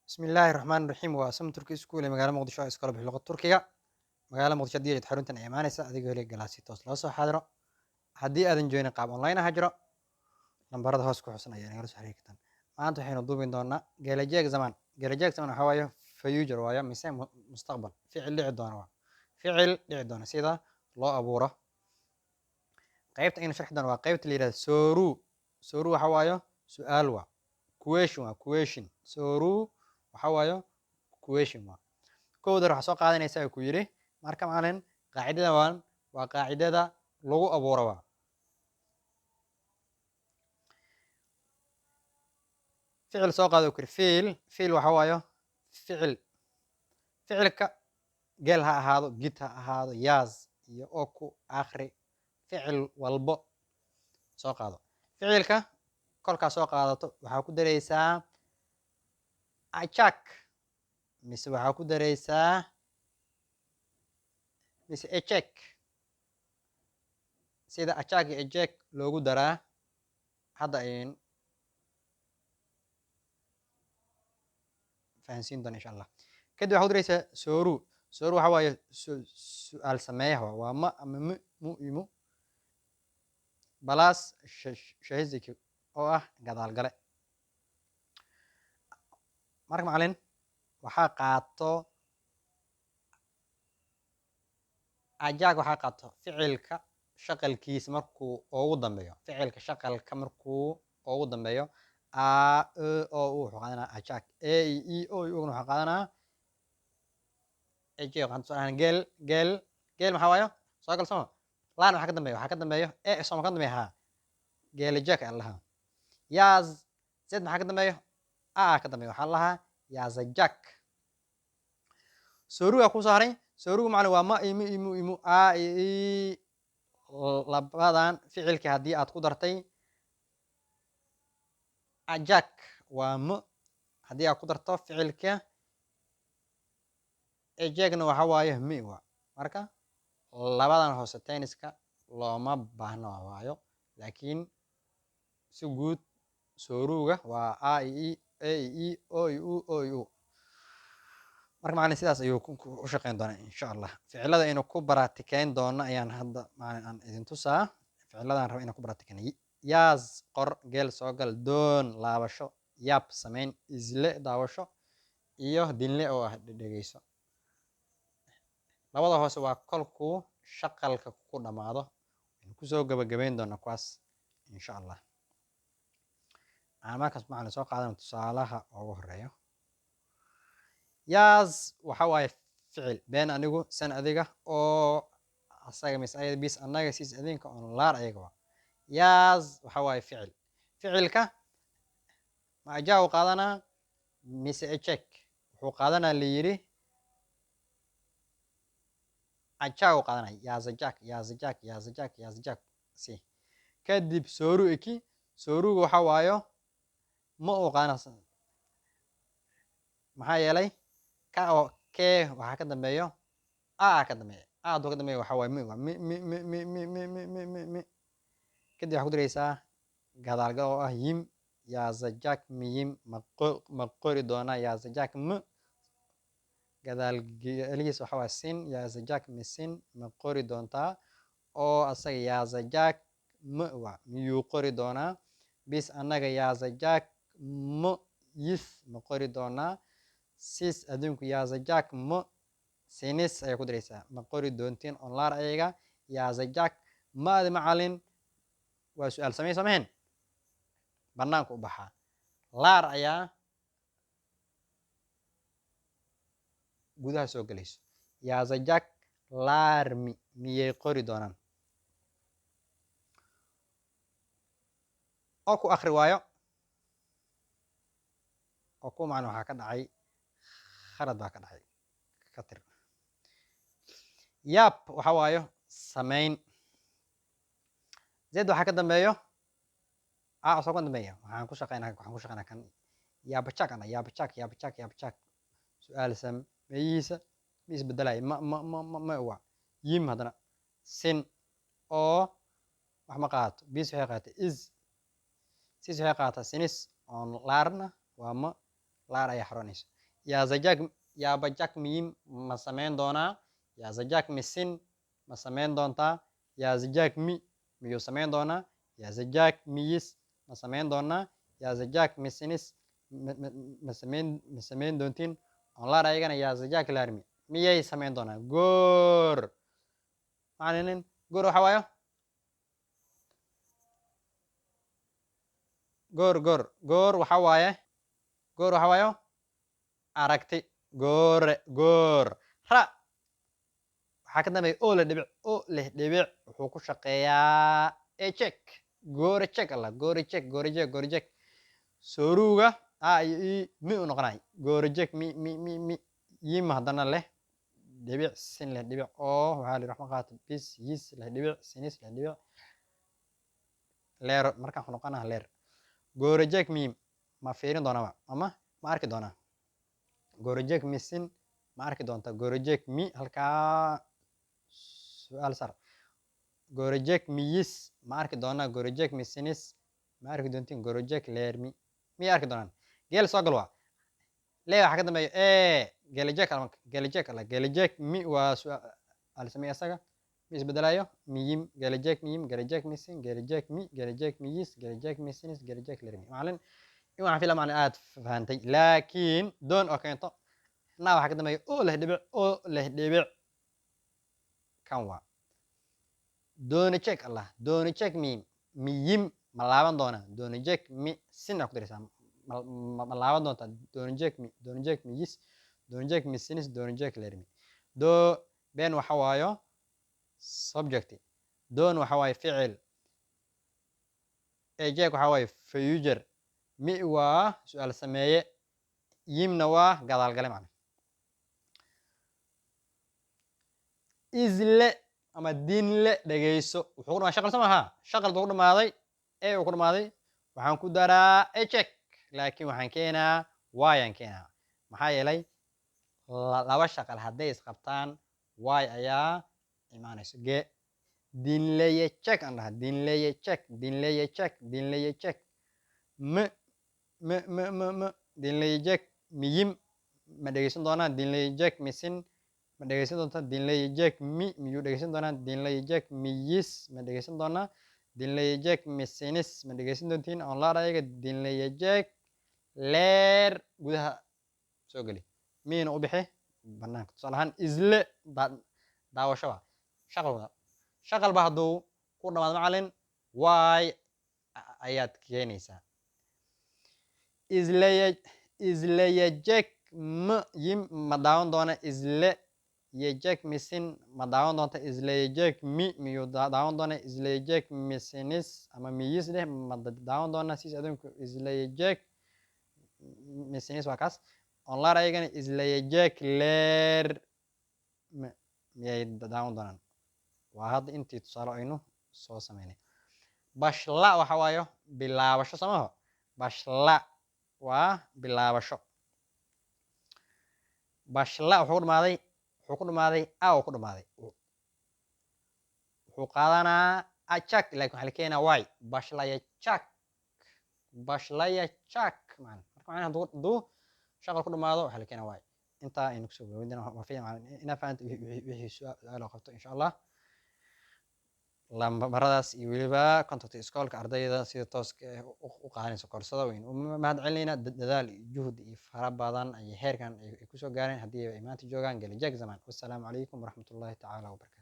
Bismillaahi Raxmaani Raxiim. Waa Sam Turki School ee magaalada Muqdisho, oo iskala bixi luqada Turkiga. Magaalada Muqdisho haddii aad xaruntan ay imaanaysa adigoo helay galaas si toos loo soo xaadiro. Haddii aadan joogin, qaab online ah jiro. Lambarada hoos ku xusan ayaa nagala soo xiriiri kartaan. Maanta waxaynu duubi doonaa gelecek zaman. Gelecek zaman waxaa waaye future waayo mise mustaqbal, ficil dhici doona, waa ficil dhici doona sida loo abuuro. Qaybta aynu sharxi doono waa qaybta la yihahdo soru. Soru waxa waayo su'aal, waa question, waa question. Soru waxa waayo question. Waa kowda waxaa soo qaadanaysa ku yidhi. Marka macalin, qaacidada waa qaacidada lagu abuuro. Waa ficil soo qaado ku yidhi. Fiil waxa waayo ficil. Ficilka gel ha ahaado, gid ha ahaado, yaz iyo oku, akhri, ficil walbo soo qaado. Ficilka kolkaa soo qaadato, waxaa ku dareysaa acak mise waxaa ku dareysaa mise ecek. Sida acak iyo ecek loogu daraa hadda ayn fahansiin doona, insha Allah. Kadib waxaa ku dareysaa soru. Soru waxa waaye su'aal sameeyaha. Waa ma ama m, mu iyo mu balaas shahiziki oo ah gadaal gale. Marka macalin, waxaa qaato ajaag, waxaa qaato ficilka shaqalkiisa markuu ugu dambeeyo. Ficilka shaqalka markuu ugu dambeeyo a, e, o, u, wuxuu qaadanaa ajaag. E, i, o, u gna wuxuu qaadanaa ej. Waxaan tusaale ahaan gel, gel, gel maxaa waayo? Soo gal sooma laan. Waxaa ka dambeeyo, waxaa ka dambeeyo e sooma ka dambeeyo. Haa, geelejek ayaa lahaa. Yaaz zed maxaa ka dambeeyo? A ka dambeeyo. Waxaa lahaa yaazajak. Sooruga ku soo haray. Soorugu macalin waa ma imu, imu, imu, a, i. Labadan ficilkii haddii aad ku dartay ajak, waa m. Haddii aad ku darto ficilka ejegna, waxa waaye mi waa. Marka labadan hoose tenniska looma baahno waayo, laakiin si guud sooruga waa a i, e i, o i, u, o i, u. Marka macalin, sidaas ayuu u shaqeyn doonaa, insha Allah. Ficilada aynu ku baraatikeyn doono ayaan hadda macalin aan idin tusaa. Ficiladan raba inaan ku baraatikeyn: yaaz qor, geel soo gal, doon laabasho, yaab samayn, isle daawasho iyo dinle oo ah dhegeyso. Labada hoose waa kolkuu shaqalka ku dhamaado. Waynu kusoo gabagabeyn doonaa kuwaas, insha Allah. Aan markaas macalin soo qaadano tusaalaha ugu horeeyo. Yaaz waxa waaye ficil. Ben anigu, sen adiga, oo asaga mise ayada, biz annaga, siz adinka, onlar ayaga. Waa yaaz waxa waaye ficil. Ficilka ma ajaa u qaadanaa mise ecek? Wuxuu qaadanaa la yidhi ajaa u qaadanaa. Yaazajak, yaazajak, yaazajak, yaazajak si. Kadib sooru eki. Sooruga waxa waayo ma uu qaadanaa. Maxaa yeelay ka oo kee waxaa ka dambeeyo a ka dambeeya. A hadduu ka dambeeyo waxa waaye mi, waa mi, mi, mi, mi, mi, mi, mi, mi, mi, mi. Kadib waxaa ku dareysaa gadaalgal oo ah yim. Yaazajak miyim, ma qori doonaa. Yaazajak m, gadaalgelihiis waxa waaye sin. Yaazajak misin, ma qori doontaa. Oo asaga yaazajak m waa miyuu qori doonaa. Biz annaga yaazajak m yis, ma qori doonaa. Siz adinku yaazajak m sinis ayaa ku dareysaa, ma qori doontiin. Onlar ayaga yaazajak maadi. Macalin, waa su-aal samey samehen, banaanka u baxaa. Laar ayaa gudaha soo gelayso. Yaazajak laarmi, miyay qori doonaan. Oo ku akri waayo oo ku macna waxaa ka dhacay khalad baa ka dhacay, ka tir. Yaab waxa waayo samayn. Zed waxaa ka dambeeyo a soo ka dambeeya. Waxaan ku shaqeynaa kan yaabajak ana yaabajak, yaabajak, yaabajak. Su-aal sameeyihiisa ma isbedelaya. Ma, ma, ma, ma, ma waa yim. Haddana sin oo wax ma qaadato. Bis waxay qaadatay is, sis waxay qaadataa sinis. On laarna waa ma laar ayaa xaroonayso. Yazacak, yapacak mıyım, ma samayn doonaa. Yazacak mısın, ma samayn doontaa. Yazacak mi, miyuu samayn doonaa. Yazacak mıyız, ma samayn doonaa. Yazacak mısınız, ma samayn doontiin. Onlar ayagana yazacaklar mi, miyay samayn doonaa. Goor macalinin, goor waxa waayo goor, goor, goor waxa waaye, goor waxa waayo aragti. Goore, goor. Ra waxaa ka dambeeya o leh dhibic, o leh dhibic wuxuu ku shaqeeyaa ejek. Goore jek alla, goore jek, goore jek, goore jek. Soruga a iyo i mi u noqonay. Goore jek mi, mi, mi, mi. Yim haddana leh dhibic, sin leh dhibic, oo waxaa la yidhi wax ma qaato. Bis, yis leh dhibic, sinis leh dhibic, leero markaan wuxuu noqonaa leer. Goorejek miyim, ma fiirin doonaa ama ma arki doonaa. Goorejek misin, ma arki doontaa. Goorejek mi, halkaa su-aal sar. Goorejek miyis, ma arki doonaa. Goorejek misinis, ma arki doontiin. Goorejek leer mi, miyay arki doonaan. Geel soo gal waa lee waxaa ka dambeeya e gelejek alla, gelejek alla. Gelejek mi waa su-aal sameeye, asaga mi isbedelayo. Miyim, gelejek miyim, gelejek misin, gelejek mi, gelejek miyis, gelejek misinis, gelejek lermi. Macalin in waxaan filaa macalin aad fahantay, laakiin doon oo keento na waxaa ka dambeeya o leh dhibic, o leh dhibic kan waa doonijek allah. Doonijek miyim, miyim ma laaban doonaa. Doonijek mi, sin aa ku daraysaa, ma laaban doontaa. Doonijek mi, doonijek miyis, doonijek misinis, doonijek lermi. Do ben waxa waayo subject, doon waxa waaye ficil, ejek waxa waaye future, mi waa su-aal sameeye, yimna waa gadaalgale. Macna isle ama dinle dhegeyso wuxuu ku dhamaaday shaqal soo maaha, shaqal buu ku dhamaaday e uu ku dhamaaday. Waxaan ku daraa ejek, laakiin waxaan keenaa wayaan keenaa, maxaa yeelay laba shaqal hadday isqabtaan y ayaa imaanayso. Ge dinleyecek aan dhahaa, dinleyecek, dinleyecek, dinleyecek. M m m m m dinleyecek miyim, ma dhegeysan doonaa. Dinleyecek misin, ma dhegeysan doontaa. Dinleyecek mi, miyuu dhegeysan doonaa. Dinleyecek miyis, ma dhegeysan doonaa. Dinleyecek misinis, ma dhegeysan doontiin. Onlar ayaga dinleyecek leer gudaha soo geli, miina u bixi banaanka. Tusaale ahaan isle daawasho waa shaqal wada, shaqal ba hadduu ku dhamaado macalin y ayaad keenaysaa. Izleye, izleyecek m yim, ma daawan doona. Izle yecek misin, ma daawan doonta. Izleyecek mi, miyuu daawan doona. Izleyecek misinis ama miyis leh, ma daawan doona. Siis adinku izleyecek misinis waa kaas. Onlar ayagana izleyecek leer miyay daawan doonaan. Waa hadda intii tusaale aynu soo sameynay. Bashla waxa waayo bilaabasho soo maho, bashla waa bilaabasho. Bashla wuxuu ku dhamaaday, wuxuu ku dhamaaday a uu ku dhamaaday, wuxuu qaadanaa achak, laakiin waxaa la keenaa y. Bashlayachak, bashlayachak macna. Marka macnaha hadduu shaqal ku dhamaado waxaa la keenaa y. Intaa aynu kusoo gabagabeynaa. Waa fiican macallin inaa fahanta wixii su-aal oo qabto insha Allah lambaradaas iyo weliba contact iskoolka. Ardayda sida tooska ah u qaadanaysa koorsada waynu u mahad celinaynaa. Dadaal iyo juhdi iyo fara badan ayay heerkan ay kusoo gaareen haddii ay maanta joogaan. Gelejek zaman. Wassalaamu calaykum waraxmatullaahi tacaala wabarakaatu.